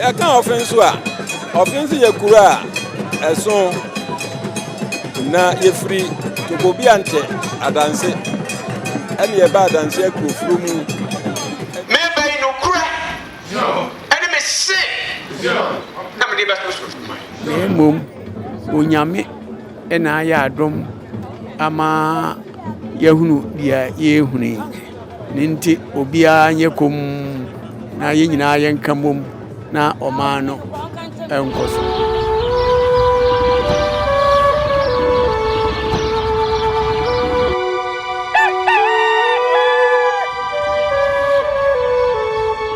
Yɛka Ɔfe nso a, Ɔfe nso yɛ kuro a ɛso na yɛfiri Tokobiantɛ Adanse ɛne yɛba Adanse akurofuro mu. Mereba yi nokorɛ ɛne me se na mede bɛto so. Na mmom Onyame na ayɛ adom ama yɛahunu deɛ yɛrehunu yi. Ne nti obiara nyɛ komm na yɛn nyinaa yɛnka mmom na ɔman no nkɔ so.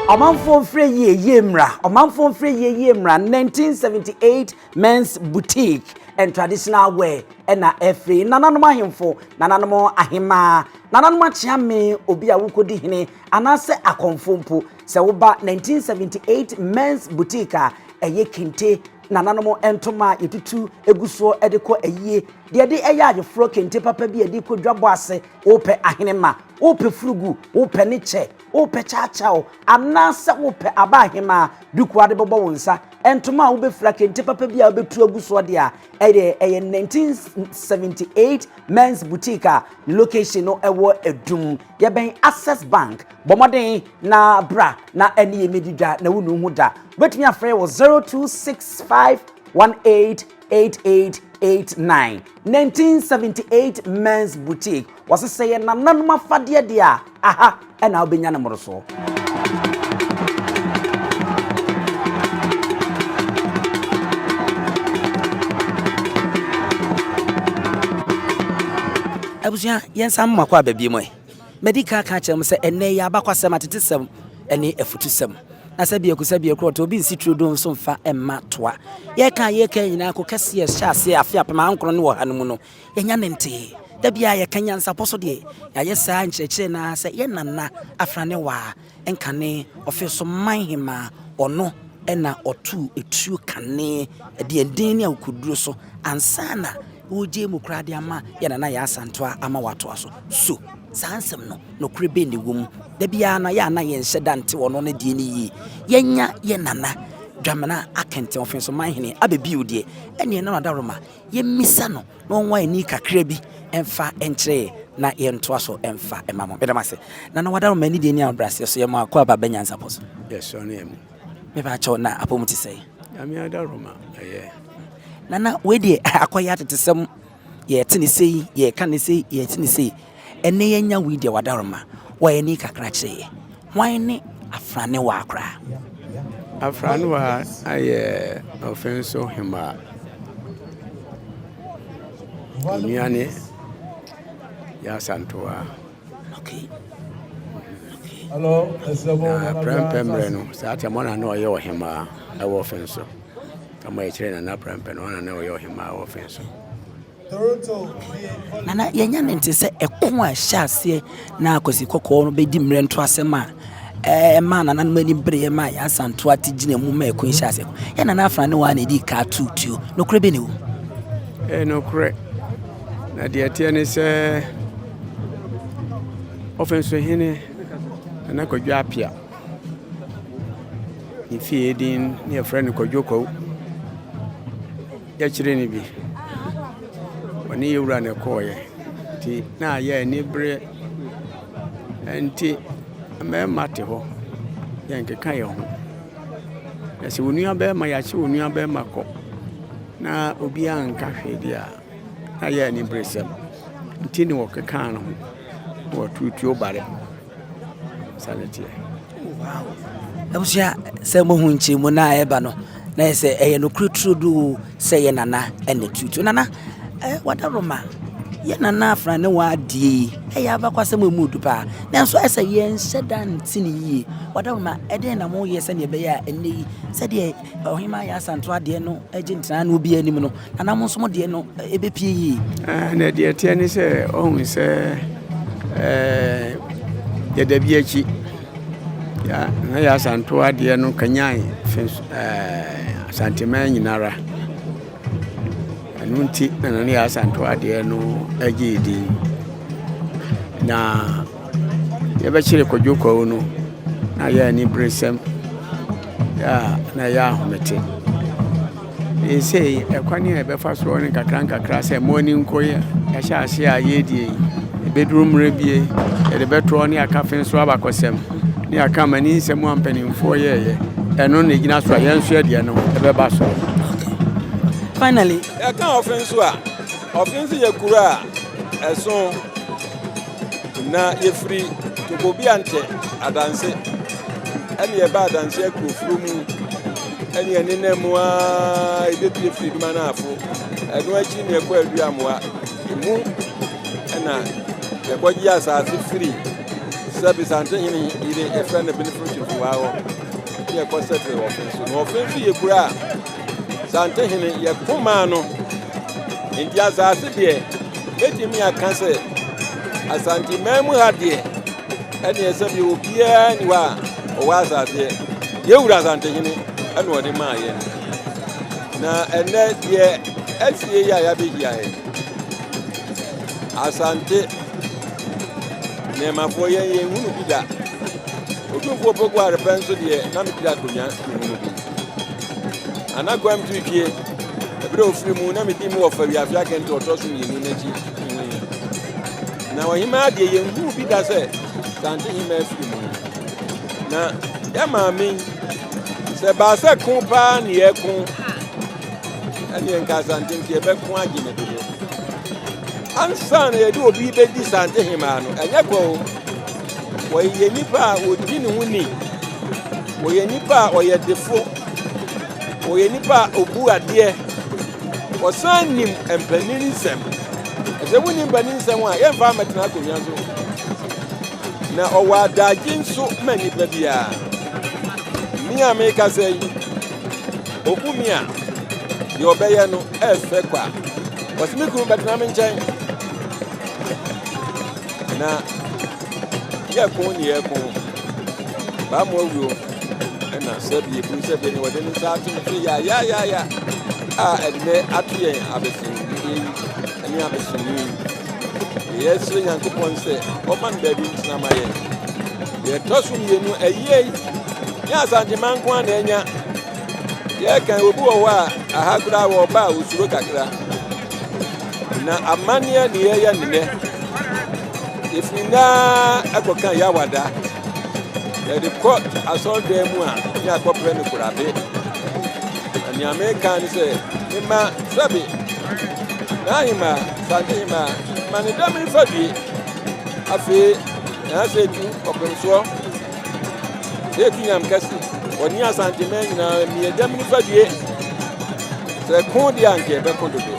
Ɔmanfoɔ mfrɛ yie yie mmra Ɔmanfoɔ mfrɛ yie yie mmra 1978 Men's Boutique and Traditional Wear ɛna ɛfiri nananom ahemfo, nananom ahemaa, nananom akyeame, obi a wokɔdi hene anaasɛ akɔmfo mpo. Sɛ woba 1978 Men's Boutique a ɛyɛ kente, nananom ntoma a yɛtutu gu soɔ de kɔ ayie, deɛ ɛde ɛyɛ ayeforɔ, kente papa bi a yɛde kɔ dwabɔ ase, wopɛ ahenema, wopɛ furugu, wopɛ ne kyɛ, wopɛ kyaakyaaw, anaasɛ wopɛ aba ahemaa duku a wode bɛbɔ wo nsa, ntoma a wobɛfira, kente papa bi a wobɛtu agu soɔ deɛ a, ɛdeɛ ɛyɛ 1978 Men's Boutique a ne location no ɛwɔ Adum. Yɛbɛn Access Bank. Bɔ mmɔden na bra na ɛne yɛn mmɛdi dwa na wonu ho da. Wobɛtumi afrɛ wɔ 0265 188889. 1978 Men's Boutique. Wɔse sɛ yɛ nananom afadeɛ deɛ a, aha ɛna wobɛnya no mmorosoɔ. Abusua, yɛnsan mma kɔ aba bio mu ɛ. Madi kan aka akyerɛ mo sɛ ɛnnɛ yi abakwasɛm, atetesɛm ne afutusɛm. Na sɛ biako sɛ biako ɔtɔ obi nsi turodoo nso mfa mma toa. Yɛka a yɛka nyinaa ko kɛseɛ hyɛ aseɛ afe 1900 no mu no, yɛnya ne ntee. Da biara yɛka nyansapɔ so deɛ, yɛayɛ saa nkyerɛkyerɛ no ara sɛ yɛn nana Afranewaa nkane ɔfe so man hemaa, ɔno na ɔtoo etuo kane deɛnden ne akokoduro so ansa na wɔregyae mu koraa de ama yɛn nana Yaa Asantewaa ama watoa so. So saa nsɛm no, nokorɛ bɛn na ɛwɔ mu? Da biara no, ɛyɛ a na yɛnhyɛ da nte ɔno ne deɛ no yie. Yɛanya yɛn nana Dwamena Akenten Ɔfenso Manhene aba bio deɛ, ɛnneɛ na Adaworoma yɛmmisa no na ɔnwa ani kakra bi mfa nkyerɛ yɛn na yɛntoa so mfa mma mo. Meda mo ase. Nana Wadaroma ani deɛ ni ahobrɛaseɛ so yɛ mo akɔ aba bɛ nyansapɔ so. Yɛsɔ ne mu. Mepa kyɛw na apɔ mu te sɛn? Nyame adaroma ɛyɛ. Nana wei deɛ akɔyɛ atetesɛm yɛte ne sei yɛka ne sei yɛte ne sei ɛnɛ yɛnya wei deɛ Wadaroma wɔ ani kakra kyerɛ yɛ. Hwan ne Afranewaa koraa? Afranewaa ayɛ Ɔfenso hemaa. Onua ne Yaa Asantewaa. Okay. Na prɛmpɛ mmerɛ no, saa tɛm ɔna na ɔyɛ ɔhemaa ɛwɔ Ɔfenso. Kama yɛkyerɛ Nana Prɛmpɛ no, ɔna na ɔyɛ ɔhemaa ɛwɔ Ɔfenso. Nana, yɛnya ne nte sɛ ɛko a ɛhyɛ aseɛ na Kwasi Kɔkɔɔ no bɛdi mmerɛ ntoasɛm a ɛmaa nananom ani bereɛ maa Yaa Asantewaa te gyina mu ma ɛko yi hyɛ aseɛ. Yɛ Nana Afra ne waa na ɛdii ka too tuo. Nokorɛ bɛ ne wom? Ɛyɛ nokorɛ. Na deɛ ɛteɛ ne sɛ Ɔfɛnsohene Nana Kwadwo Apea ne fie din ne yɛfrɛ no Kwadwo Kwawu. Yɛkyeree no bi. Ɔne yɛn wura na ɛkɔeɛ. Nti na ayɛ anibereɛ. Nti mmarima te hɔ, yɛnkeka yɛn ho. Na sɛ wo nuabarima, yɛakye wo nuabarima kɔ na obiara nka hwee deɛ a, na ayɛ aniberesɛm. Nti na wɔkekaa ne ho na wɔtoo tuo bare. Saa na ɛteɛ. Wow. Abusua, sɛ mohu nkyerɛmu no a ɛba no, na yɛ sɛ ɛyɛ nokorɛ turodoo sɛ yɛ nana ɛna tutu. Nana, eh, wadaroma, yɛ nana afra ne wadeɛ yi, ɛyɛ abakwasɛm a ɛmu du paa. Nanso ɛsɛ yɛnhyɛ da nte ne yie. Wadaroma, ɛdeɛn na moyɛ sɛdeɛ ɛbɛyɛ a ɛnnɛ yi, sɛdeɛ Ɔhemaa Yaa Asantewaa deɛ no gye ntena na obiara anim no, nana mo nso mo deɛ no ɛbɛpie yie? Na deɛ ɛteɛ ne sɛ, ɔhu sɛ yɛda bi akyi. Na Yaa Asantewaa deɛ no kanyan Asanteman nyinara. Ɛno nti na Nana Yaa Asantewaa deɛ no gyee din. Na yɛbɛkyere Kwadwo Kwawu no, na ayɛ aniberesɛm. A na ɛyɛ ahomete. Seesei ɛkwan a yɛbɛfa soɔ no nkakra nkakra sɛ mmoa ani nkɔ yi a yɛahyɛ aseɛ a yɛredie yi, ɛbɛduru mmerɛ bi yɛde bɛtoɔ ne aka fe nso abakɔsɛm ne aka amaninsɛm a mpanimfoɔ yɛɛyɛ. Ɛno na ɛgyina so a yɛn nso yɛdeɛ no ɛbɛba so. Finally. Yɛka ɔfe nso a, ɔfe nso yɛ kuro a ɛso na yɛfiri Tokobiantɛ Adanse ɛne yɛba Adanse akurofuro mu ɛne yɛnenam mu ara yɛbɛpie firi Duma no afo ɛno akyi ne yɛkɔ Aduamoa emu ɛna yɛkɔgye asase firi sɛ Bisante hene yere yɛfrɛ no Benefo Kyirifowa hɔ ne yɛkɔ sɛtere Ɔfe so na Ɔfe nso yɛ kuro a Sante hene yɛko maa no nti asase deɛ mɛtumi aka sɛ Asanteman mu ha deɛ ɛneɛ sɛ deɛ obiara ni hɔ a ɔwɔ asaseɛ yɛwura Asantehene ɛna ɔde maa yɛn na ɛnɛ deɛ asie yi a yɛabɛhyia yɛ Asante nneɛmafoɔ yɛn yɛn hunu bi da Otumfoɔ Poku Arepɛ nso deɛ na metiri akonnwa mehunu bi Anakwam Twitwie ɛberɛ a ɔfiri mu na medi mu wɔ fa wiase akɛnte ɔtɔ so mmienu n'akyi Na ɔhemaa deɛ yɛnhuu bi da sɛ Sante hemaa firi mu. Na yɛ maame yi, sɛ baa sɛ ko paa ne yɛko, ɛneɛ nka Asante nti yɛbɛko agye ne dodo. Ansa na yɛde obi bɛdi Sante hemaa no, ɛnyɛ kwa o. Wɔyɛ nipa a wɔdi ne ho ni. Wɔyɛ nipa a ɔyɛ defo. Wɔyɛ nipa a ɔbu adeɛ. Wɔsan nim mpanin nsɛm. Sɛ wonni mpanin nsɛm a, yɛmfa mmɛtena akonnwa so. Na ɔwɔ adagye nso ma nnipa biara. Me a mekasa yi, obu me a, deɛ ɔbɛyɛ no ɛfɛ kwa. Ɔse me kunu bɛtena me nkyɛn. Na yɛko ne yɛko. Baa mo awuo ɛna sɛbi eburu sɛbi ne wɔde ne nsa ato ne so yaayaayaya a ɛnɛ ato yɛn abɛsɛnnie yi ne abɛsɛnnie yi. Yɛsrɛ Nyankopɔn sɛ ɔma no baabi ntena ma yɛn. Deɛ ɛtɔ so mmienu ayie yi nyɛ Asanteman nko ara na anya. Yɛka obi wɔ hɔ a aha koraa wɔ ɔba a osuro kakra. Na amanneɛ ne yɛyɛ ne nɛ. Ɛfiri nnɛ ara ɛkɔka Yawada. Yɛde kɔ asɔredan mu a ne akɔprɛ no korabe. Na nea meka ne sɛ mema sɛbe n'ahemaa Santehemaa ma ne dɛm mfa due. Afei na sɛ etu ɔpemsoɔ sɛ etu nyam kɛse ɔne Asanteman nyinaa mmea dɛm nifa due. Sɛ ko deɛ anka ɛbɛko dodo.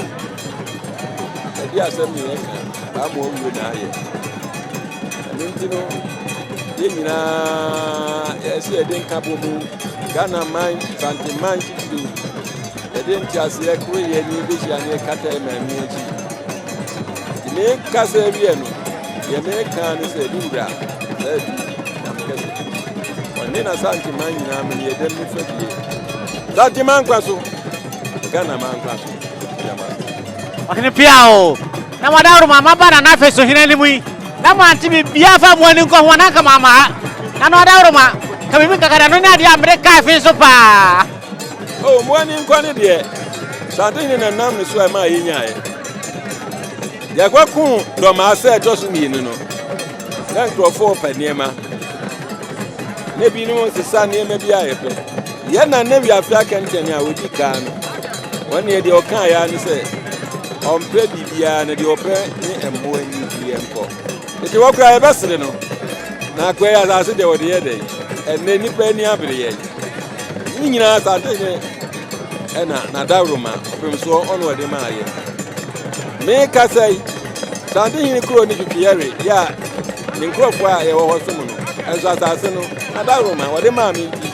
Ɛde asɛm ne yɛka saa ma ɔwuo na ayɛ. Ɛno nti no yɛn nyinaa yɛsɛ yɛde nka bɔ mu Ghana man Santeman titiriw yɛde nteaseɛ koro yɛ ne yɛbɛhyia ne yɛkata yɛ maame akyi. Nti mekasa awie no deɛ meka ne sɛ ne wura saa adu nyame kɛse ɔne n'Asanteman nyinaa mene yɛdɛm ne fa bie Santeman nkwa so Ghana man nkwa so yɛma Ɔhene pia o, na mo adaworoma maba Nana Afeso hene anim yi, na moante biribiara fa mo ani nkɔ ho a, na anka mamma ha. Nana adaworoma, ka biribi kakra, ɛno ne adeɛ a mede kae fe so paa. O, mo ani nkɔ ne deɛ, Santehene na nam ne so a ɛmaa yɛnyaeɛ. Yɛkɔko dɔmaa sɛ ɛtɔ so mmienu no, na nkurɔfoɔ pɛ nneɛma. Na ebinom sesa nneɛma bi a yɛpɛ. Yɛn na na wiafe akɛntɛn a ɔdi kan no, wɔn deɛ deɛ ɔkaa ya ne sɛ ɔmpɛ biribiara na deɛ ɔpɛ ne mmoa nyi yɛn kɔ. Tete hɔ koraa yɛbɛsere no. Na akoa yi asase deɛ wɔde yɛ dɛn? Ɛnnɛ nnipa ani abere yɛn. Ne nyinaa asante ne ɛna n'adaworoma ɔpem soɔ ɔno ɔde maa yɛn. Mekasa yi, Sante hene kuro ne Twitwiyɛre yɛ a ne nkurɔfoɔ a yɛwɔ hɔ som no, ɛnso asase no n'adaworoma wɔde maa me nti,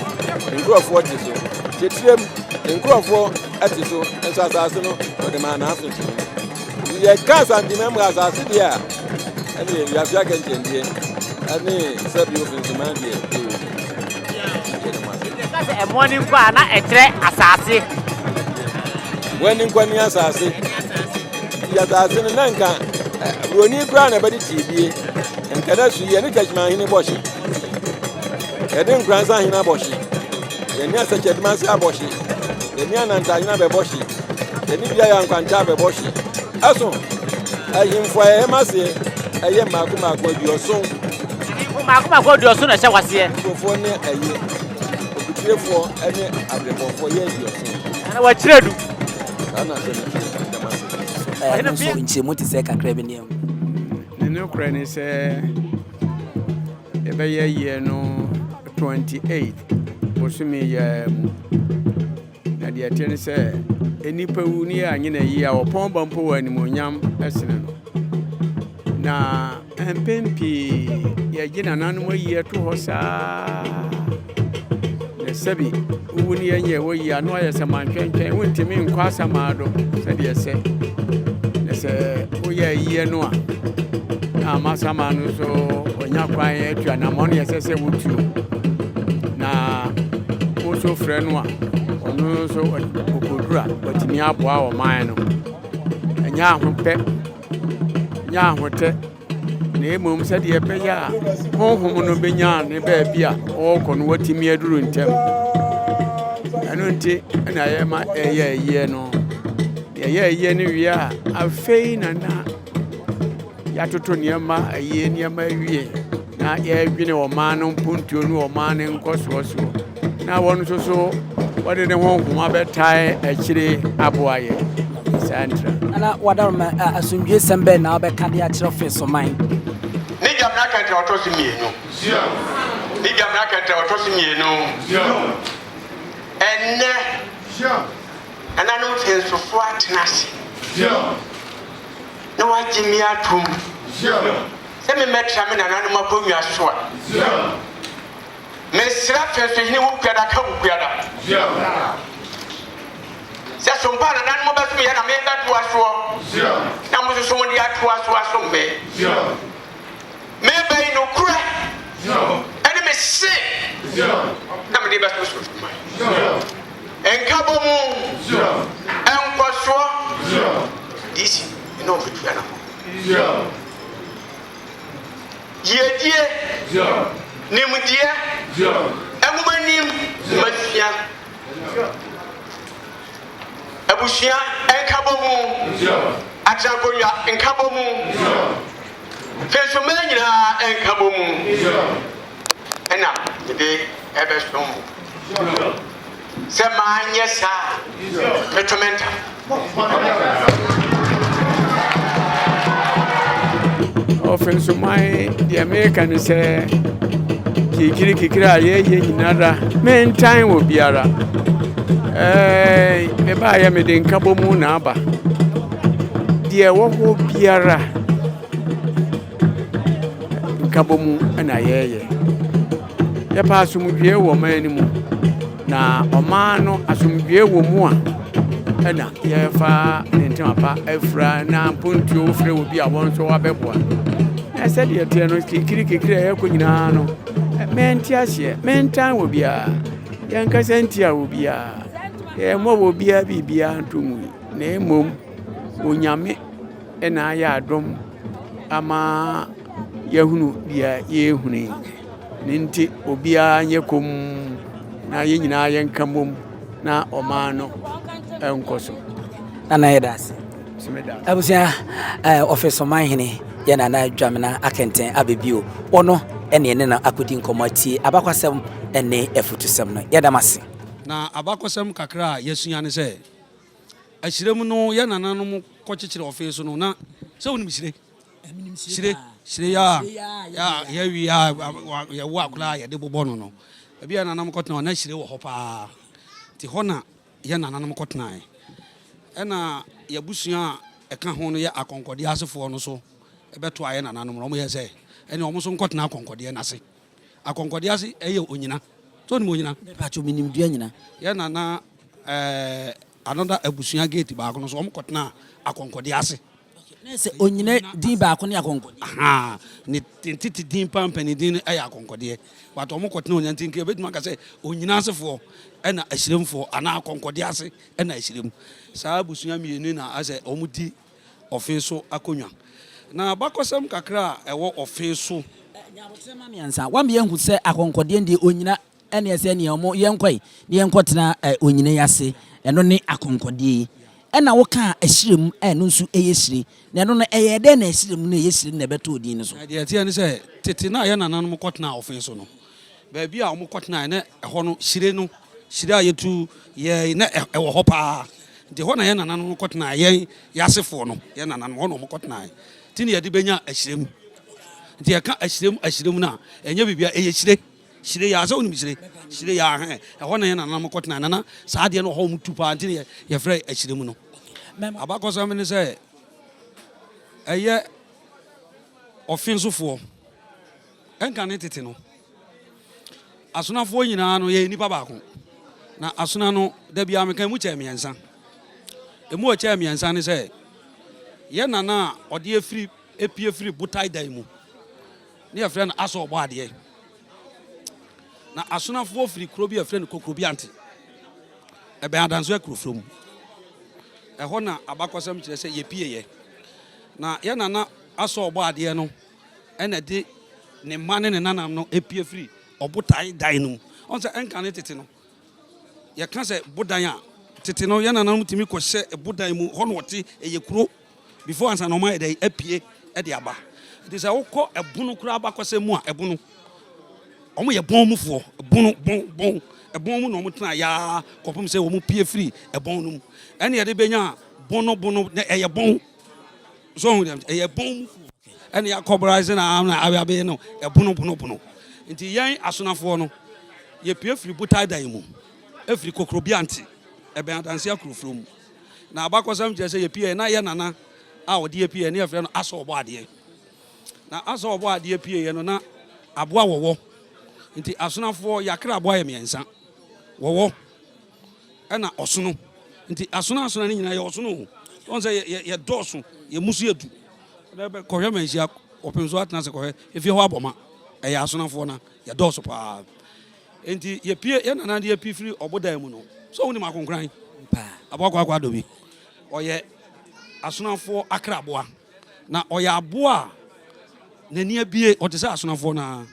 ne nkurɔfoɔ te so. Kyekyerem, ne nkurɔfoɔ te so, nso asase no wɔde maa n'afe so. Nti yɛka Asantema mu asase deɛ a, ɛne wiase akɛnkyɛndeɛ ɛne sɛbi ofinsuman deɛ ɛwɔ mu. Yɛda mo ase. Yɛka sɛ ɛmoa ni nkwa a na ɛkyerɛ asase. Mmoa ni nkwa ni asase. Nti asase no na nka buroni koraa na ɛbɛde tiebie. Nka na su yɛ ne Tɛkyima hene bɔhye. Yɛde Nkoransa hene abɔhye. Yɛne Asɛkyɛdumase abɔ hye. Yɛne Anantahene abɛbɔ hye. Yɛne Duaya Nkwanta abɛbɔ hye. Ɛso, ahemfo a ɛyɛ m'aseɛ ɛyɛ mmaako mmaako aduɔson. Ahemfo mmaako mmaako aduɔson na ɛhyɛ w'aseɛ. Nkurɔfoɔ ne ɛyɛ Okutiefoɔ ne Abrɛbɔfoɔ yɛ aduɔson. Nana wakyerɛ du. Saa na asɛm no teɛ. Meda mo ase. Ɛno nso nkyerɛmu te sɛ kakra bi ne ɛho. Ne nokorɛ ne sɛ yɛbɛyɛ year no 28 bosome yi ara mu. Na deɛ ɛteɛ ne sɛ nnipa wu ne yɛ anyɛ no ayie a ɔpɔn ba mpo wɔ animuonyam sene no. Na mpɛn pii yɛgye nananom ayie to hɔ saa. Na sɛbi wowu ne yɛnyɛ wɔ yie a na wayɛ sɛ mantwɛntwɛn wontumi nkɔ asamado sɛdeɛ ɛsɛ. Na sɛ woyɛ ayie no a na ama sama no nso ɔnya kwan atu anammɔn yɛ sɛ sɛ wotuo. Na wo nso frɛ no a ɔno nso ɔkɔduru a watumi aboa ɔman no. Ɛnyɛ ahopɛ, ɛnyɛ ahotɛ, na mmom sɛdeɛ ɛbɛyɛ a honhom no bɛnya ne baabi a ɔrekɔ no watumi aduru ntɛm. Ɛno nti na yɛma ɛyɛ ayie no. Yɛyɛ ayie no wie a, afei na na yɛatoto nneɛma ayie nneɛma awie na yɛredwene ɔman no mpuntuo ne ɔman no nkɔsoɔ soɔ na wɔn nso so wɔde ne honhom abɛtae akyire aboa yɛ saa ntira. Nana Wadaroma, asomdwoesɛm bɛn na wobɛka de akyerɛ Fesoman? Ne dwamena kɛntɛn ɔtɔ so mmienu. Ne dwamena kɛntɛn ɔtɔ so mmienu. Ɛnnɛ, nananom Fensofoɔ atena ase na wɔagye me atom sɛ memmɛtra me nananom akonnwa so a, mesrɛ Fensohene Wukuada ka Wukuada sɛ sompa a nananom bɛsom yɛ na mebɛtoa soɔ na mo nso so mode atoa so asom me. Meba yi nokorɛ ɛne me se na mede bɛsom Sosoma. Nkabɔmu, nkɔsoɔ, DC ne ɔbɛtua na hɔ. Yiedie, nimdeɛ, nwomanim, nwomasua, abusua nkabɔmu, atenankonnwa nkabɔmu, fensomaa nyinaa nkabɔmu ɛna mede ɛbɛsom mo. Sɛ manyɛ saa a, mɛto me ntam. Ɔfensoman deɛ meka ne sɛ kikiri kikiri a yɛyɛ nyinara mentan wɔ biara mebaayɛ mede nkabɔmu na aba deɛ ɛwɔ hɔ biara nkabɔmu na yɛyɛ Yɛpɛ asomdwoeɛ wɔ ɔman no mu, na ɔman no asomdwoeɛ wɔ mu a, ɛna yɛfa ne ntoma pa afira na mpontuo wofrɛ wɔ bi a wɔn nso wabɛboa. Na sɛdeɛ ɛteɛ no, kikiri kikiri a yɛkɔ nyinaa no, mente aseɛ, mentan wɔ biara, yɛnkasa ntia wɔ biara, yɛmmɔ wɔ biara biribiara nto mu, na mmom Onyame na ayɛ adom ama yɛahunu deɛ yɛrehunu yi. Ne nti obiara nyɛ komm na yɛn nyinaa yɛnka mmom na ɔman no nkɔ so. Nana yɛda ase. Abusua ɔfeso manhene yɛ Nana Dwamena Akɛntɛn abɛbio. Ɔno ɛne ɛne no akɔdi nkɔmmɔ atie abakwasɛm ɛne afutusɛm no. Yɛda mo ase. Na abakɔsɛm kakra a yɛasua ne sɛ, ahyire mu no yɛn nananom kɔkyekyere ɔfe so no na sɛ wonim hyire hyire hyire yɛ a yɛawie a yɛwo akwadaa a yɛde bobɔ no no ebi yɛn nananom kɔtena hɔ na hyire wɔ hɔ paa nti hɔ na yɛn nananom kɔtenaeɛ ɛna yɛabusua a ɛka ho no yɛ akɔnkɔdeɛ asefoɔ no so ɛbɛtoa yɛn nananom no wɔyɛ sɛ ɛne wɔn nso nkɔtena akɔnkɔdeɛ no ase akɔnkɔdeɛ ase ɛyɛ onyina so wonim onyina? Mepatwo menim dua nyina. Yɛn nana ɛɛ another abusua gate baako no so wɔn kɔtena akɔnkɔdeɛ ase. Na sɛ onyina din baako ne akɔnkɔdeɛ. Ahaa ne tete din paa mpanin din no yɛ akɔnkɔdeɛ but wɔn kɔtena onyina nti nka ebetumi aka sɛ onyina asefoɔ ɛna ahyiremfoɔ anaa akɔnkɔdeɛ ase ɛna ahyirem saa abusua mmienu na asɛ wɔn di ɔfe so akonnwa na abakɔsɛm kakra a ɛwɔ ɔfe so. Nyabotrɛ ma me ansa wama yɛahu sɛ akɔnkɔdeɛ deɛ onyina. Ɛneɛ sɛ neɛ ɔmo yɛnkɔe na yɛnkɔtena onyina yi ase, ɛno ne akɔnkɔdeɛ yi. Ɛna wokaa ɛhyerɛ mu a ɛno nso ɛyɛ hyire. Na ɛno no ɛyɛɛ dɛn na ɛhyerɛ mu na ɛyɛ hyire na ɛbɛtɔɔ din no so? Na deɛ ɛteɛ ne sɛ, tete no a yɛn nananom kɔtenaa ɔfe so no, baabi a wɔkɔtenaeɛ na ɛhɔ no hyire no, hyire a yɛtu yɛn na ɛwɔ hɔ paa. Nti ɛhɔ na yɛn nananom no kɔtenaeɛ, yɛn yɛn asefoɔ no, yɛn nananom, ɛhɔ na wɔkɔtenaeɛ. Nti na yɛde bɛnya ahyire mu. Nti yɛka ahyire mu ahyire mu no a, ɛnyɛ biribiara, ɛyɛ hyire. Hyire yaa, sɛ wonim hyire? Hyire yaa, hɛn, ɛhɔ na yɛn nananom kɔtenaeɛ. Na na saa adeɛ no wɔ hɔ a wɔtu paa, nti na yɛfrɛ ahyire mu no. Abakɔsɛm ne sɛ, ɛyɛ ɔfensofoɔ. Ɛnkane tete no, asonafoɔ nyinaa no yɛyɛ nnipa baako. Na asona no, da biara meka emu kyɛɛ mmiɛnsa. Emu a ɛkyɛɛ mmiɛnsa ne sɛ, yɛn nana a ɔde afiri apue firi botae dan mu, ne yɛfrɛ no Asɔ ɔbɔ adeɛ. Na asonafoɔ firi kuro bi a yɛfrɛ no Kokrobiante, ɛbɛn Adanso Akurofrom. Ɛhɔ na abakɔsɛm kyerɛ sɛ yɛpieeɛ. Na yɛn nana Asɔ ɔbɔ adeɛ no na ɛde ne mma ne ne nanam no pue firi ɔbotan dan no mu. Ɔn sɛ ɛnka ne tete no, yɛka sɛ bodan a, tete no yɛn nananom tumi kɔhyɛ bodan mu, hɔ na wɔte, ɛyɛ kuro before ansa na wɔayɛ dɛn apue de aba. Nti sɛ wokɔ ɛbono koraa abakɔsɛm mu a, ɛbono, wɔn yɛ bɔn mufoɔ, ɛbono, bɔn, bɔn, ɛbɔn mu na wɔn tena yaa kɔpem sɛ wɔn pue firi ɛbɔn no mu. Ɛne yɛde bɛnya bono bono, na ɛyɛ bɔn. So ɔhu deɛ ɛyɛ bɔn mu ɛne akɔbra sɛ na na abɛyɛ no ɛbono bono bono. Nti yɛn asonafoɔ no yɛpue firi botae dan mu ɛfiri Kokrobiante ɛbɛn Adanse Akurofuro mu. Na abakɔsɛm kyerɛ sɛ yɛpue na yɛ nana a ɔde yɛ pue ne yɛfrɛ no Asɔ ɔbɔ adeɛ. Na Asɔ ɔbɔ adeɛ pue yɛ no na aboa wɔwɔ. Nti asonafoɔ yɛakra aboa yɛ mmiɛnsa. Wɔwɔ. ɛna ɔsono. Nti asono asono no nyinaa yɛ ɔsono o. Wɔn sɛ yɛ yɛ dɔɔso, yɛ musu yɛ du. Kɔhwɛ manhyia ɔpem so atena ase kɔhwɛ efie hɔ abɔma. Ɛyɛ asonafoɔ na yɛ dɔɔso paa. Nti yɛ pie yɛ nana de yɛ pie firi ɔbodan mu no. So wonim akonkran? Aboa kwaakwa dobi. Ɔyɛ asonafoɔ akraboa. Na ɔyɛ aboa a N'ani abue, ɔte sɛ asonafoɔ no ara.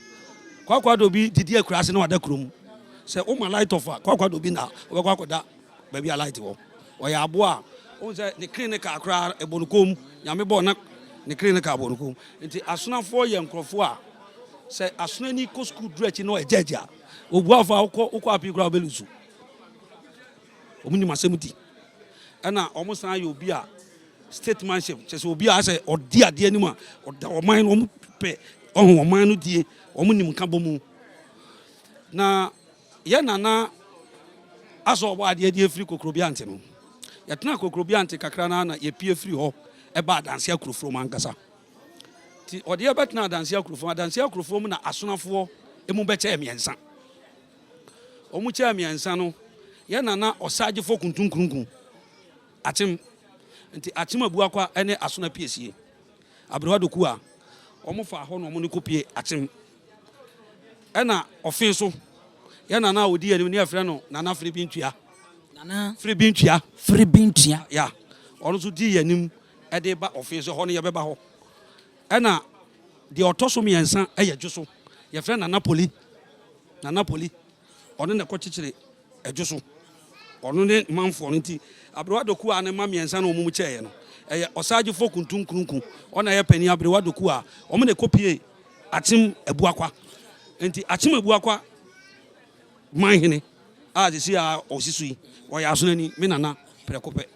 Kwaakwa Dobi didi akuraase na wada kurom. Sɛ woma light off a, Kwaakwa Dobi na ɔbɛkɔ akɔda baabi a light wɔ. Ɔyɛ aboa a, wohu sɛ ne kene ne kaa koraa ɛbɔ no kɔn mu. Nyame bɔɔ na ne kene ne kaa bɔ no kɔn mu. Nti asonafoɔ yɛ nkurɔfoɔ a, sɛ asonani kɔ sukuu duru akyi na ɔyɛ judge a, ɔbu afɔ a wokɔ wokɔ apii koraa wobɛlusu. Wɔn nim asɛm di. Ɛna wɔn san yɛ obi a Statesmanship, kyerɛ sɛ obi a asɛ ɔdi adeɛ anim a ɔda ɔman no, wɔn pɛ ɔho ɔman no die, wɔn nim nka bɔ mu. Na yɛ nana asɛ ɔbɔ adeɛ de afiri Kokrobiante no, yɛtena Kokrobiante kakra na na yɛpie firi hɔ ɛba Adanse Akurofurom ankasa. Nti ɔde yɛbɛtena Adanse Akurofurom, Adanse Akurofurom na asonafoɔ emu bɛkyɛɛ mmiɛnsa. Wɔn kyɛɛ mmiɛnsa no, yɛ nana Ɔsagyefo Kuntunkurunku Akyem. Nti Akyem Abuakwa ne Asona Piesie, Aberewa Doku a, wɔn faa hɔ na wɔn ne kɔpie Akyem. Ɛna ɔfe so, yɛ nana a ɔdi anim ne yɛfrɛ no Nana Firibintua. Nana Firibintua. Firibintua. Ya, ɔno nso dii yɛn anim de ba ɔfe so, ɛhɔ no yɛbɛba hɔ. Ɛna deɛ ɔtɔ so mmiɛnsa yɛ Dwoso, yɛfrɛ Nana Poli. Nana Poli, ɔno na ɛkɔkyekyere Ɛdwo so. Ɔno ne manfoɔ no nti Aberewa Doku a ne mma mmiɛnsa na wɔn mu kyɛeɛ no, ɛyɛ Ɔsaagyefoɔ Kuntu Nkrunku, ɔno na ɛyɛ panin Aberewa Doku a wɔn na ɛkɔpie Akyem Abuakwa. Nti Akyem Abuakwa manhene a sisi a ɔsi so yi, ɔyɛ Asonani, me nana prɛko pɛ.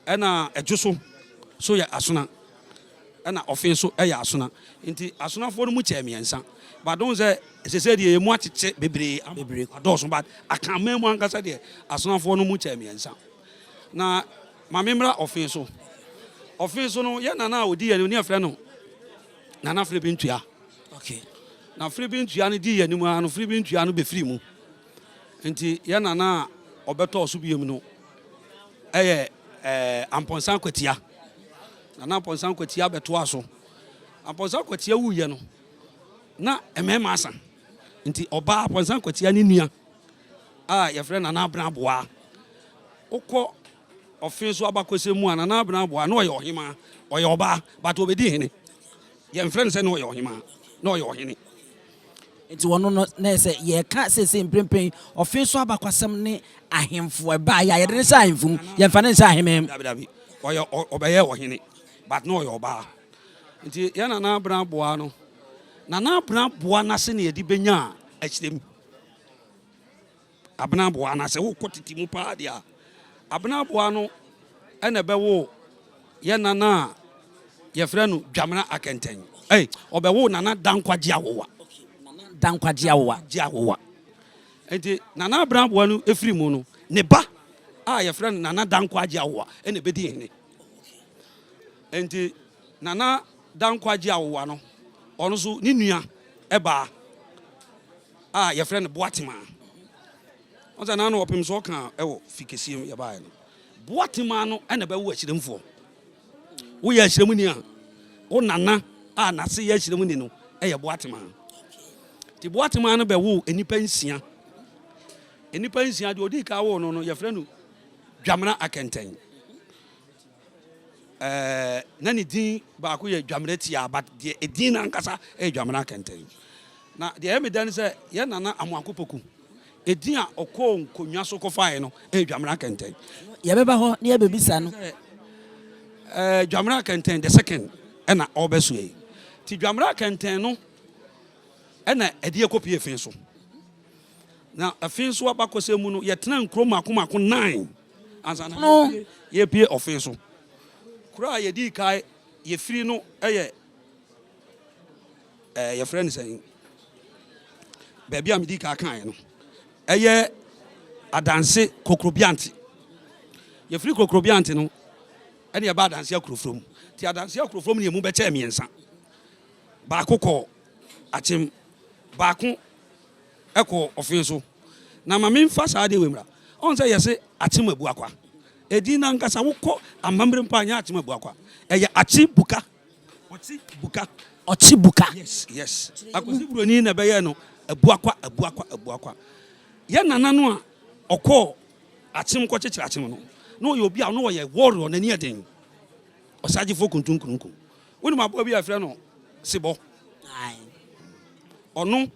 Ɛna Ɛdwo so so yɛ Asona. Ɛna ɔfe nso yɛ asona. Nti asonafoɔ no mu kyɛɛ mmiɛnsa. But wohu sɛ sesei deɛ yɛn mu akyekyɛ bebree ama adɔɔso but Akanman mu ankasa deɛ asonafoɔ no mu kyɛɛ mmiɛnsa. Na ma me mmra ɔfe so. Ɔfe so no yɛn nana a ɔdi yɛn anim ne yɛfrɛ no Nana Firibi Okay. Na Firibi Ntua no dii yɛn anim ara no Firibi Ntua no bɛfiri mu. Nti yɛn nana a ɔbɛtɔɔ so biom no yɛ ɛɛ Ampɔnsa Akwatia. Nana Ampɔnsa Akwatia bɛtoa so. Ampɔnsa Akwatia wuiɛ no, na mmarima asa. Nti ɔbaa Ampɔnsa Akwatia ne nua a yɛfrɛ Nana Abena Aboa. Wokɔ ɔfe so abakɔsɛm mu a, Nana Abena Aboa na ɔyɛ ɔhemaa, ɔyɛ ɔbaa, but ɔbɛdi hene. Yɛmfrɛ no sɛ na ɔyɛ ɔhemaa, na ɔyɛ ɔhene. Nti wɔno no na ɛsɛ yɛka seesei mprempren ɔfe so abakwasɛm ne ahemfo ɛbaeɛ a yɛde no hyɛ ahemfo mu, yɛmfa no nhyɛ ahemman mu. Dabi dabi, ɔyɛ ɔbɛyɛɛ ɔhene but na ɔyɛ ɔbaa. Nti yɛn Nana Abena Boa no, Nana Abena Boa n'ase na yɛde bɛnyaa akyirem. Abena Aboa no, sɛ wokɔ tete mu paa deɛ a, Abena Aboa no na ɛbɛwoo yɛn nana a yɛfrɛ no Dwamena Akɛntɛn. Ei, ɔbɛwoo Nana Dankwa Gyeawowa. Nana Dankwa Gyeawowa. Gyeawowa. Nti Nana Abena Aboa no firi mu no, ne ba a yɛfrɛ no Nana Dankwa Gyeawowa na ɛbɛdii hene. Nti Nana Dankwa Gyeawowa no, ɔno nso ne nua baa a yɛfrɛ no Boatemaa. Wɔn sɛ n'ano ɔpem so ɔka ɛwɔ fi kɛseɛ mu yɛbaeɛ no. Boatemaa no ɛna ɛbɛwo akyiremfoɔ. Woyɛ akyiremuni a, wo nana a n'ase yɛ akyiremuni no ɛyɛ Boatemaa. Nti Boatemaa no bɛwo nnipa nsia. Nnipa nsia deɛ ɔdii ka woo no no yɛfrɛ no Dwamena Akɛntɛn. Ɛɛ na ne din baako yɛ Dwamena Tiaa but deɛ edin no ankasa yɛ Dwamena Akɛntɛn. Na deɛ ɛyɛ me dɛ ne sɛ yɛn nana Amoako Poku, edin a ɔkɔɔ nkonnwa so kɔfaeɛ no yɛ Dwamena Akɛntɛn. Yɛbɛba hɔ na yɛabɛbisa no. Ɛɛ Dwamena Akɛntɛn the second ɛna ɔrebɛsoɛ yi. Nti Dwamena Akɛntɛn no ɛna ɛde ɛkɔpie efe so. Na efe so abakɔsɛm mu no yɛtena nkuro mmaako mmaako nine ansa na yɛpie ɔfe so. Kuro a yɛdii kae yɛfiri no yɛ ɛɛ yɛfrɛ no sɛn baabi a medi kan kaeɛ no ɛyɛ adanse kokrobiante yɛfiri kokrobiante no ɛne ɛba adanse akurofrom nti adanse akurofrom ne ɛmu bɛkyɛɛ mmiɛnsa baako kɔ akyem baako ɛkɔ ɔfe so na ma memfa saa deɛ wei mmra ɔn sɛ yɛse akyem abuakwa ɛdin no ankasa wokɔ amammerɛ mpo anyɛ akyem abuakwa ɛyɛ akye buka Ɔkye buka. Ɔkye buka. Yes, yes. Akwasi Buroni na ɛbɛyɛɛ no Abuakwa, Abuakwa, Abuakwa. Yɛn nana no a ɔkɔɔ Akyem kɔkyekyere Akyem no, na ɔyɛ obi a na ɔyɛ warrior, n'ani yɛ den. Ɔsagyefoɔ kuntunkununku. Wonim aboa bi a yɛfrɛ no sebɔ? Ɔno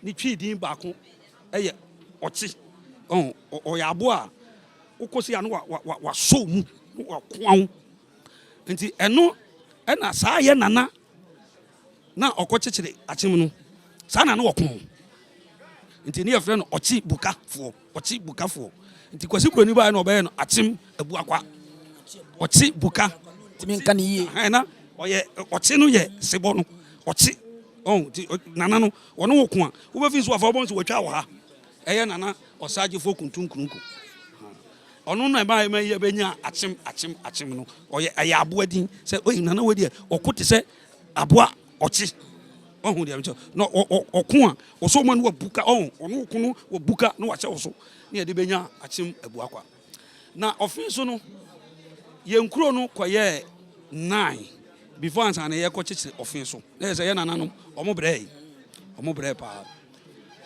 ne Twi din baako yɛ ɔkye. Ɔyɛ aboa a wokɔ sei a na wasɔ wo mu, na wakoa wo. Nti ɛno ɛna saa yɛ nana na ɔkɔ kyekyere akyem no saa na na ɔko nti ne yɛfrɛ no ɔkye bukafoɔ ɔkye bukafoɔ nti Kwasi Buroni baeɛ na ɔbɛyɛ no akyem abuakwa ɔkye buka tumi nka ne yie ɛna ɔyɛ ɔkye no yɛ sebɔ no ɔkye ɔn nti nana no ɔne wo ko a wobɛfi nso afa wobɔ nso wɔatwa wɔ ha ɛyɛ nana ɔsagyefoɔ kuntunkununku Ɔno na ɛma ɛma yɛbɛnya akyem akyem akyem no. Ɔyɛ ɛyɛ aboa din sɛ oyi nana wei deɛ ɔko te sɛ aboa ɔkye. Ɔho deɛ mekyɛ na ɔko a ɔsɔ ɔma no wabuka ɔho ɔno ɔko no wabuka na wahyɛ wo so na yɛde bɛnya akyem abuakwa. Na ɔfe so no yɛn kuro no kɔyɛɛ nine before ansa na yɛkɔ kyekyere ɔfe so. Na yɛ sɛ yɛ nananom ɔmo brɛɛ ɔmo brɛɛ paa.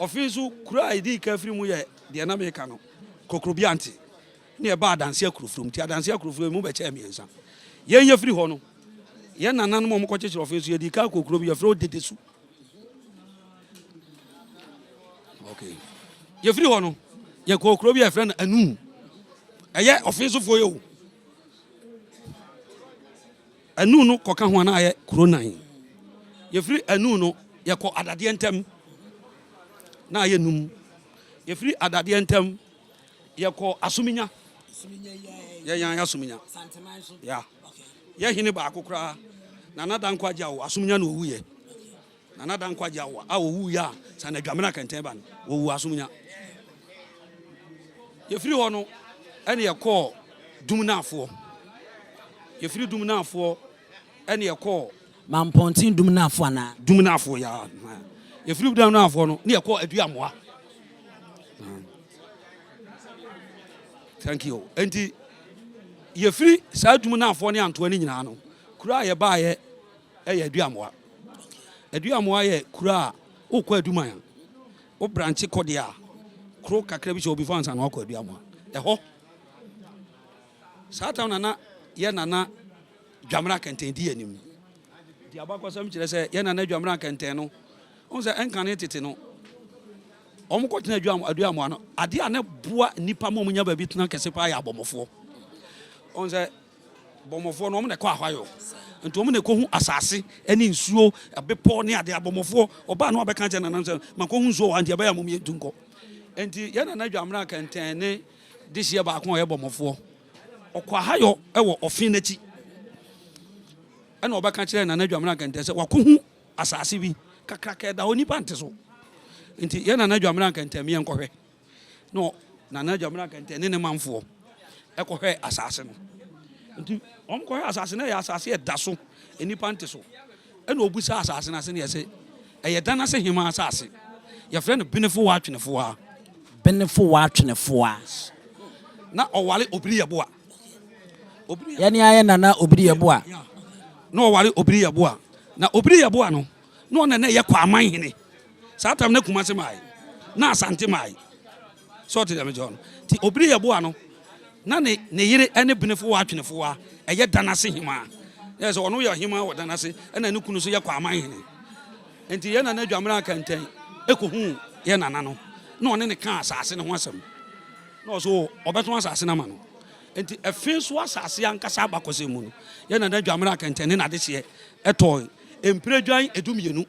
Ɔfe so kuro a yɛdii ka firi mu yɛ deɛ na meka no. Kokrobiante ne ɛbaa Adanse Akurofurom. Nti Adanse Akurofurom emu bɛkyɛɛ mmiɛnsa. Yɛn yɛfiri hɔ no, yɛn nananom a wɔkɔkyekyere ɔfe nso yɛdii kan kɔɔ kuro bi yɛfrɛ hɔ Dedesu. Okay. Yɛfiri hɔ no, yɛkɔɔ kuro bi a yɛfrɛ no Anu. Ɛyɛ ɔfe sofoɔ yɛ o. Anu no kɔka ho a na ayɛ kuro nan. Yɛfiri Anu no, yɛkɔ Adadeɛ ntam na ayɛ num. Yɛfiri Adadeɛ ntam, yɛkɔ Asominya. Yɛn Asominya. Ya. Yɛ hene baako koraa, Nana Dankwa Agyawo, Asominya na ɔwuiɛ. Nana Dankwa Agyawo a ɔwuiɛ a sɛ Anadwamena kɛntɛn ba no, ɔwu Asominya. Yɛfiri hɔ no, ɛne yɛkɔɔ Dumnaafoɔ. Yɛfiri Dumnaafoɔ ɛne yɛkɔɔ. Mampɔnten Dumnaafoɔ anaa? Dumnaafoɔ yaa. Yɛfiri Dumnaafoɔ no ne yɛkɔɔ Aduamoa. Thank you. Enti yɛfiri saa Dumnaafoɔ ne Antoa no nyinaa no, kuro a yɛbaeɛ yɛ Aduamoa. Aduamoa yɛ kuro a wokɔ Aduman a, wo branche kɔ deɛ a, kuro kakra bi hyɛ obi fa ansa na wakɔ Aduamoa. Ɛhɔ, saa tam na na yɛ nana Dwamena Kɛntɛn di anim. Nti abakɔsɛm kyerɛ sɛ yɛ nana Dwamena Kɛntɛn no, Wohu sɛ ɛnkane tete no, wɔkɔtena Aduamoa no, adeɛ a na ɛboa nnipa ma wɔnya baabi tena kɛse paa yɛ abɔmmɔfoɔ. Wohu sɛ bɔmmɔfoɔ no, wɔn na ɛkɔ ahwayɔ. Nti wɔn na ɛkɔhu asase ne nsuo, bepɔ ne adeɛ. Abɔmmɔfoɔ, ɔbaa no abɛka kyerɛ nana sɛ, makɔhu nsuo wɔ ha nti ɛbɛyɛ a mom yɛntu nkɔ. Nti yɛn nana Dwamena Kɛntɛn ne dehyeɛ baako a ɔyɛ bɔmmɔfoɔ, ɔkɔ ahayɔ wɔ ɔfe no akyi. Ɛna ɔbɛka kyerɛɛ Nana Dwamena Kɛntɛn sɛ wakɔhu asase bi kakraka ɛda hɔ nnipa nte so. Nti yɛ Nana Dwamena Kɛntɛn meɛ nkɔhwɛ. Na Nana Dwamena Kɛntɛn ne ne manfoɔ ɛkɔhwɛ asase no. Nti wɔn kɔhwɛ asase no, ɛyɛ asase ɛda so nnipa nte so. Ɛna ɔbusa asase no ase ne yɛsɛ ɛyɛ dan ase hema asase. Yɛfrɛ no Benefo Atwenefoa. Benefo Atwenefoa. Na ɔware Obiri Yɛboa. Yɛne ayɛ Nana Obiri Yeboah. Na ɔware Obiri Yeboah. Na Obiri Yeboah no, na ɔna na ɛyɛ Kwaman hene. Saa tam na Kumase mae, na Asante mae. Sɛ ɔte deɛ mekyerɛ no. Nti Obiri Yeboah no, na ne ne yere ne Benefowa Atwenefowa ɛyɛ Danase hemaa. Yɛ sɛ ɔno yɛ hemaa wɔ Danase, ɛna ne kunu nso yɛ Kwaman hene. Nti yɛn Nana Dwamena Kɛntɛn ɛkɔhuu yɛn Nana no, na ɔne ne kaa asase no ho asɛm. Na ɔso ɔbɛtɔn asase no ama no. Enti ɛfe so asase ankasa abakɔsɛm mu no, yɛn nana Dwamena Kɛntɛn ne n'adehyeɛ tɔɔ mpiredwan edumienu.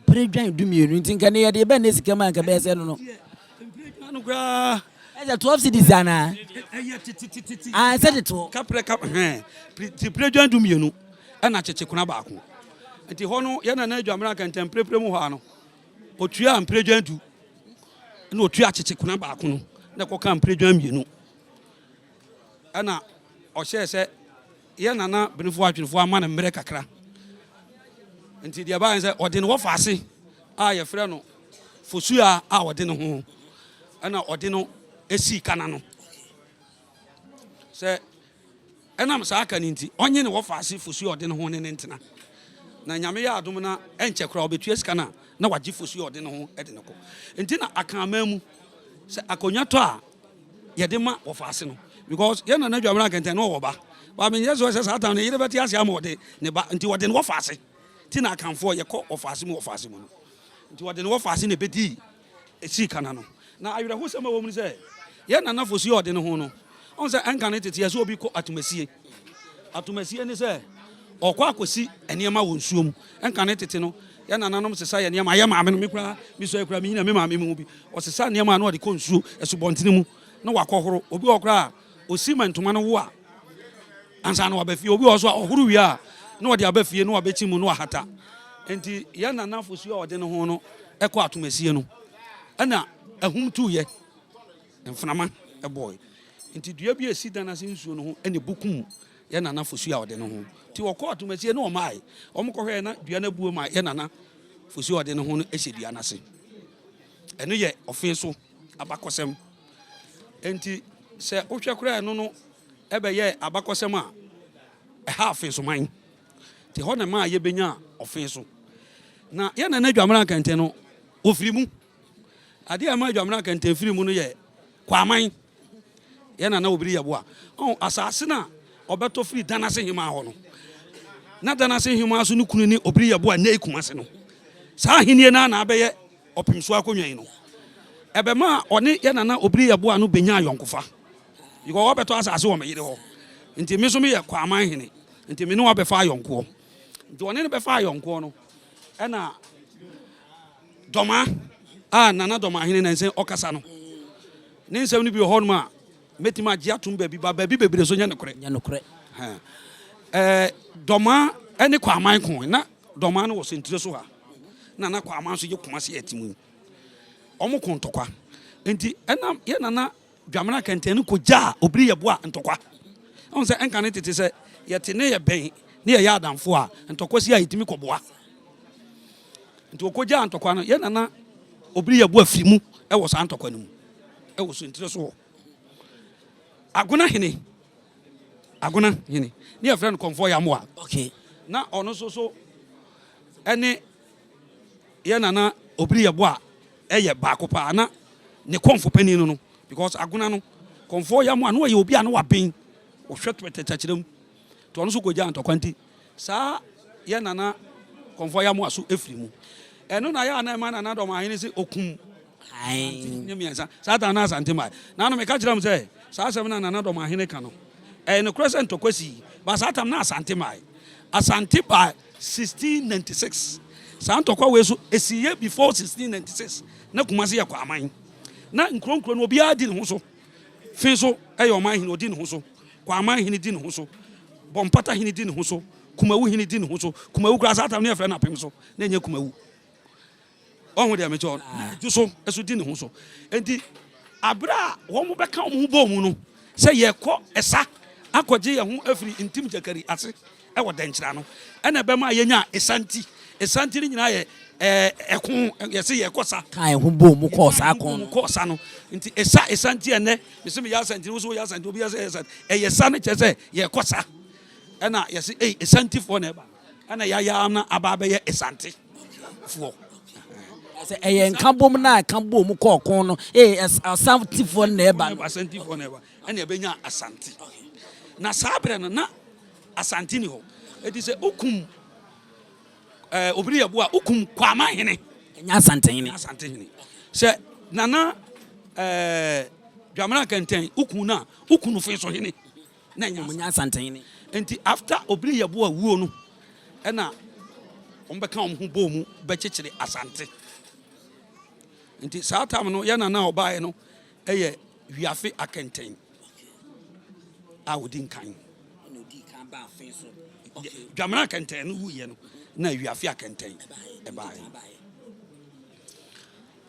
Mpiredwan dumienu, nti nka ne yɛde bɛ ne sika mu a nka bɛyɛ sɛ no no. Mpiredwan no koraa. Ɛsɛ 12 cedis anaa? Ɛyɛ tetetete. Ah, ɛsɛ tete hɔ. Kaprɛ kap hɛn. Ti mpiredwan dumienu ɛna kyekyekona baako. Nti hɔ no yɛn nana Dwamena Kɛntɛn mprepre mu hɔ ano. Otua mpiredwan du ɛna otua kyekyekona baako no na ɛkɔka mpiredwan mmienu. Ɛna ɔhyɛɛ sɛ yɛ nana benefo atwenefo ama no mmerɛ kakra. Nti deɛ ɛbaeɛ sɛ ɔde ne wɔfa ase a yɛfrɛ no Fosua a ɔde ne ho ɛna ɔde no esii kana no sɛ Ɛnam saa ka no nti, ɔnye ne wɔfaase Fosuo a ɔde ne ho ne no ntena. Na Nyame yɛ adom na ɛnkyɛ koraa ɔbɛtua sika no a, na wagye Fosuo a ɔde ne ho de no kɔ. Nti na Akan mu, sɛ akonnwa tɔ a, yɛde ma wɔfaase no. Because yɛn Nana Dwamena Akɛntɛn no ɔwɔ ba. But menyɛ sure sɛ saa time no ne yere bɛte ase ama ɔde ne ba. Nti ɔde ne wɔfaase. Nti na Akanfoɔ yɛkɔ wɔfaase mu wɔfaase mu no. Nti ɔde ne wɔfaase na ɛbɛdii sii ka no ano. Na awerɛhosɛm a ɛwɔ mu ne sɛ, yɛn nana Fosuo a ɔde ne ho no, ɔhu sɛ ɛnka ne tete yɛ sɛ obi kɔ atomasie. Atomasie ne sɛ ɔkɔ akɔsi nneɛma wɔ nsuo mu. Ɛnka ne tete no, yɛn nananom sesa yɛn nneɛma. Yɛn maame no, me koraa, mesɔe koraa, menyina me maame mu bi. Ɔsesa nneɛma a na ɔde kɔ nsuo, asubɔntene mu, na wakɔhoro. Obi wɔ hɔ koraa a, ɔsi ma ntoma no wo a, ansa na waba fie. Obi wɔ hɔ nso a, ɔhoro wie a, na ɔde aba fie na wabɛkyi mu na wahata. Enti yɛn nana Fosuo a ɔde ne ho no kɔ atomasie no, ɛna ahum tuiɛ, mframa bɔe. Nti dua bi a ɛsi dan ase nsuo no ho na ɛbu kum yɛn nana Fosuo a ɔde ne ho. Nti wɔkɔɔ atomasie no wɔmae. Wɔkɔhwɛɛ na dua no abuo ma yɛn nana Fosuo a ɔde ne ho no hyɛ dua no ase. Ɛno yɛ ɔfe so abakɔsɛm. Enti sɛ wohwɛ koraa ɛno no ɛbɛyɛɛ abakɔsɛm a ɛha afeesoman. Nti hɔ na ɛmaa yɛbɛnyaa ɔfee so. Na yɛn nana Adwamena Kɛntɛn no, ɔfiri mu. Adeɛ a ɛma Adwamena Kɛntɛn firi mu no yɛ Kwaman. Yɛn nana Obiri Yeboah. Ɔn, asase no a ɔbɛtɔ firi Danase Hemaa hɔ no, na Danase Hemaa so ne kunu ne Obiri Yeboah nnɛ yi Kumase no. Saa ahennie no ara na abɛyɛ ɔpem so akonnwa yi no. Ɛbɛmaa ɔne yɛn nana Obiri Yeboah no bɛnyaa ayɔnkofa. Because wabɛtɔ asase wɔ me yere hɔ. Nti me nso meyɛ Kwaman hene. Nti me ne wabɛfa ayɔnkoɔ. Nti ɔne no bɛfa ayɔnkoɔ no, ɛna Dɔma a Nana Dɔma hene na nsɛ ɔkasa no, ne nsɛm no bi wɔ hɔnom a mɛtumi agye atom baabi, ba baabi bebree so nyɛ nokorɛ. Nyɛ nokorɛ. Ɛɛ Dɔma ne Kwaman ko, na Dɔma no wɔ Sentire so ha, na na Kwaman nso yɛ Kumasi ɛte mu yi. Wɔn ko ntɔkwa. Nti ɛna yɛ Nana Dwamena kɛntɛn no kɔgyaa Obiri Yeboah ntɔkwa. Wohu sɛ ɛnka ne tete sɛ yɛte ne yɛbɛn ne yɛyɛ adamfo a, ntɔkwa si a yɛtumi kɔboa. Nti ɔkɔgyaa ntɔkwa no, yɛn nana Obiri Yeboah firi mu wɔ saa ntɔkwa no mu wɔ Sentire so hɔ. Agona hene, Agona hene, ne yɛfrɛ no Kɔmfoɔ Yamoa. Okay. Na ɔno nso so ɛne yɛn nana Obiri Yeboah yɛ baako paa na ne kɔmfo panin no no because agona no kɔmfoɔ yam a na ɔyɛ obi a na waben ɔhwɛ tɛkyerɛ mu nti ɔno nso kɔgyaa ntɔkwa nti saa yɛ nana kɔmfoɔ yam a so ɛfiri mu. Ɛno na yɛ a na ɛma Nana Dɔmahene se okum Asante ne mmiɛnsa. Saa ta na Asante mmae. Naano meka kyerɛɛ mo sɛ saa asɛm no a Nana Dɔmahene ka no, ɛyɛ nokorɛ sɛ ntɔkwa sii, but saa tam na Asante mmae. Asante baa 1696. Saa ntɔkwa wei so, ɛsiiɛ before 1696. Na Kumasi yɛ Kwaman. Na nkuro nkuro no obiara di ne ho so. Fe so yɛ ɔman hene, ɔdi ne ho so. Kwaman hene di ne ho so. Bɔmpata hene di ne ho so. Kumawu hene di ne ho so. Kumawu koraa saa tam no yɛfrɛ no apem so, na ɛnyɛ Kumawu. Ɔho deɛ mekyɛ ɔno. Dwo so so di ne ho so. Enti abere a wɔn bɛka wɔn ho bɔɔ mu no sɛ yɛkɔ ɛsa akɔgye yɛn ho afiri ntim gyakari ase wɔ dɛnkyerɛ no ɛna ɛbɛma yɛnya ɛsanti. Ɛsanti no nyinaa yɛ ɛko yɛse yɛkɔ sa. Ka yɛn ho bɔɔ mu kɔɔ saa ko no. Kɔɔ sa no. Nti ɛsa ɛsanti ɛnɛ mese meyɛ asanti wo so woyɛ asanti obi yɛ sɛ yɛ asanti ɛyɛ sa no kyerɛ sɛ yɛkɔ sa ɛna yɛse ei ɛsantifoɔ na ɛba ɛna yɛayɛ na aba abɛyɛ ɛsante. foɔ. Sɛ ɛyɛ nkabom no a ɛka bom kɔ ɔko no, ee Asantefoɔ no na ɛba no. Asantefoɔ na ɛba, ɛna ɛbɛnya Asante. Na saa berɛ no na Asante ni hɔ. Eti sɛ wokum ɛɛ obiri yɛ bo a, wokum Kwama hene. Ɛnyɛ Asante hene. Asante hene. Sɛ Nana ɛɛ Dwamena Kɛntɛn wokum no a, wokum no Fenso hene. na ɛnyɛ Wɔnyɛ Asantehene. Nti after Obiri Yeboah wuo no ɛna wɔn bɛka wɔn ho bɔɔ mu bɛkyekyere Asante. Nti saa time no yɛ nana a ɔbaeɛ no ɛyɛ Wiafe Akɛntɛn a ɔdi nkan. Dwamena Akɛntɛn no wuiɛ no na Wiafe Akɛntɛn ɛbaeɛ.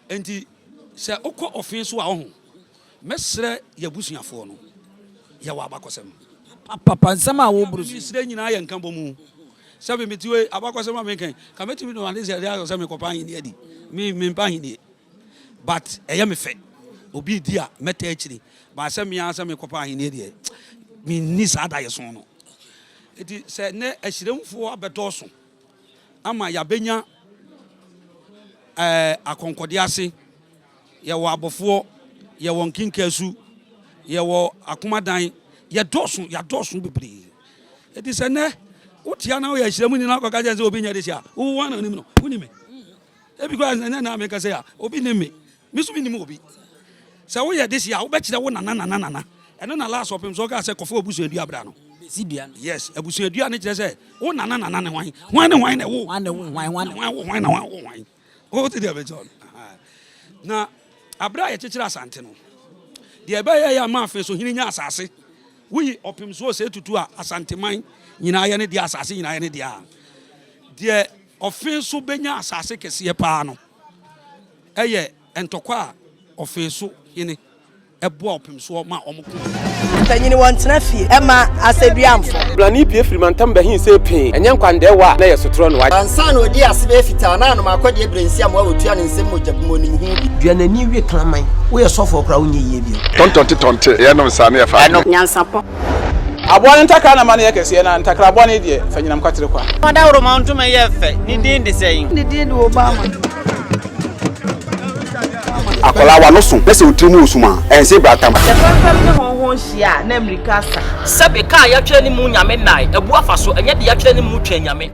Enti sɛ wokɔ ɔfe so a ɔho, mɛsrɛ yɛabusuafoɔ no, yɛwɔ abakɔsɛm. Papa nsɛm a woboro so yi. Mesrɛ nyinaa yɛ nka bɔ mu. Sɛbe mete wei, abakɔsɛm a meka yi, ka mɛtumi de m'ade sɛ ayɔ sɛ mekɔpɛ ahennie adi. Me, mempɛ ahennie. But ɛyɛ me fɛ. Obi redi a, mɛtaa akyiri. But sɛ me ara sɛ mekɔpɛ ahennie deɛ, menni saa daeɛso no. Enti sɛ nnɛ ahyiramfoɔ abɛdɔɔso, ama yɛabɛnya ɛɛ akɔnkɔde ase. Yɛwɔ abɔfoɔ, yɛwɔ nkenkasu, yɛwɔ akomadan, yɛdɔɔso, yɛadɔɔso bebree. Eti sɛ nnɛ wotia na woyɛ ahyiramu na akɔka kyerɛ sɛ obi nyɛ de hyɛ a, wo wɔn na onim no, wonim me. Ebi koraa sɛ nnɛ na meka sɛ a, obi nim me. Me nso mennim obi. Sɛ woyɛ dehye a, wobɛkyerɛ wo nana nana nana. Ɛno na last ɔpem so ɔkaa sɛ kɔfa w'abusuadua bra no. Bɛsi dua no. Yes, abusuadua no kyerɛ sɛ wo nana nana ne hwan? Hwan ne hwan na ɛwo? Hwan na ɛwo hwan? Hwan na hwan wo hwan na hwan wo hwan? Wote deɛ mekyerɛ no? Na abere a yɛkyekyere Asante no, deɛ ɛbɛyɛ yɛ ama afei so hene nya asase. Woyi ɔpem so ɔsɛ tutu a Asanteman nyinaa yɛ ne deɛ, asase nyinaa yɛ ne deɛ a, deɛ ɔfe so bɛnya asase kɛseɛ paa no, Ɛyɛ ntɔkwa a ɔfee so hene boa ɔpem soɔ ma wɔn ko. Mpanyin wɔntena fie mma asɛduamfo. Blani pue firi mantam bɛhee see pee, ɛnyɛ nkwandɛɛwa a na ɛyɛ sotorɔ no wagye. Ansa na odii ase bɛyɛ fitaa na anom akɔdeɛ berɛ nsi amoa wɔtua ne nsam mogya bu mu onim ho bi. Dua n'ani we kraman. Woyɛ sɔfoɔ koraa wonyɛ yie bio. Tɔntɔnte tɔnte yɛnom saa ne yɛfa adeɛ. Nyansapɔ. Aboa no ntakra na ma no yɛ kɛseɛ, na ntakra bɔne deɛ, fa nyinam kwatere kwa. Ɔdawuroma ntoma yɛ fɛ, ne din de sɛn? Ne din de Obama. Akwadaa w'ano so na sɛ wo tiri mu wɔ sum a, ɛnse bratam. Sɛ fɛmfɛm ne hɔnhɔn hyia a, na mmirika asa. Sɛbe, kaa yɛatwerɛ ne mu Nyame nnae, abu afa so, ɛnyɛ deɛ yɛatwerɛ ne mu Twɛn Nyame.